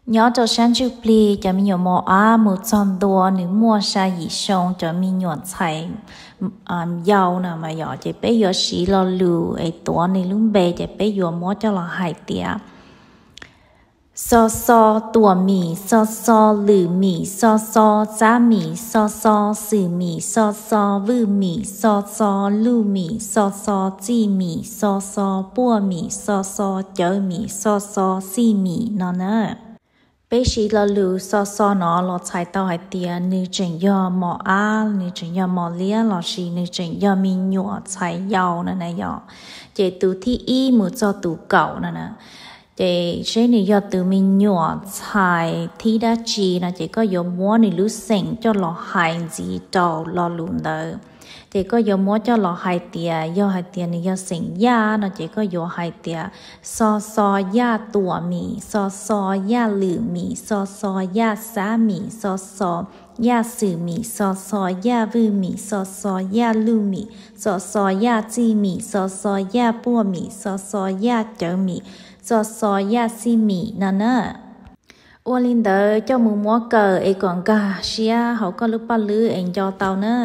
Nyob rau sab ntsuj plig cov me nyuam mos ab mus txog ntua nws muaj xya yim xyoo cov me nyuam txhais yau no mas yog ces peb yuav siv lo lus es tuav nws lub npe ces peb yuav muab coj los hais tias xo xo tuam mim, xo xo lwm mim, xo xo xab mim, xo xo xwm mim, xo xo vwj mim, xo xo luj mim, xo xo txij mim, xo xo puaj mim, xo xo cawv mim, xo xo xij mim no na. Peb siv lo lus xo xo no los txhais tau hais tias nws tseem yog mos ab, nws tseem yog mos liab lossis nws tseem yog me nyuam txhais yau no na yog. Ces tus thib ib mus txog tus kaum no na, ces seb nws yog tus me nyuam txhais thib dab tsi no ces koj yuav muab nws lub xeem coj los hais ntxiv rau lo lus ntawd. Ces koj yuav muab coj los hais tias yog hais tias nws yog xeem yaj no ces koj yuav hais tias xo xo yaj tuam mim, xo xo yaj lwm mim, xo xo yaj xab mim, xo xo yaj xwm mim, xo xo yaj vwj mim, xo xo yaj luj mim, xo xo yaj txij mim, xo xo yaj puaj mim, xo xo yaj cawv mim, xo xo yaj xij mim no na. Ua li ntawd coj mus muab kaw es kom nkag siab hauv koj lub paj lwb es nco tau na.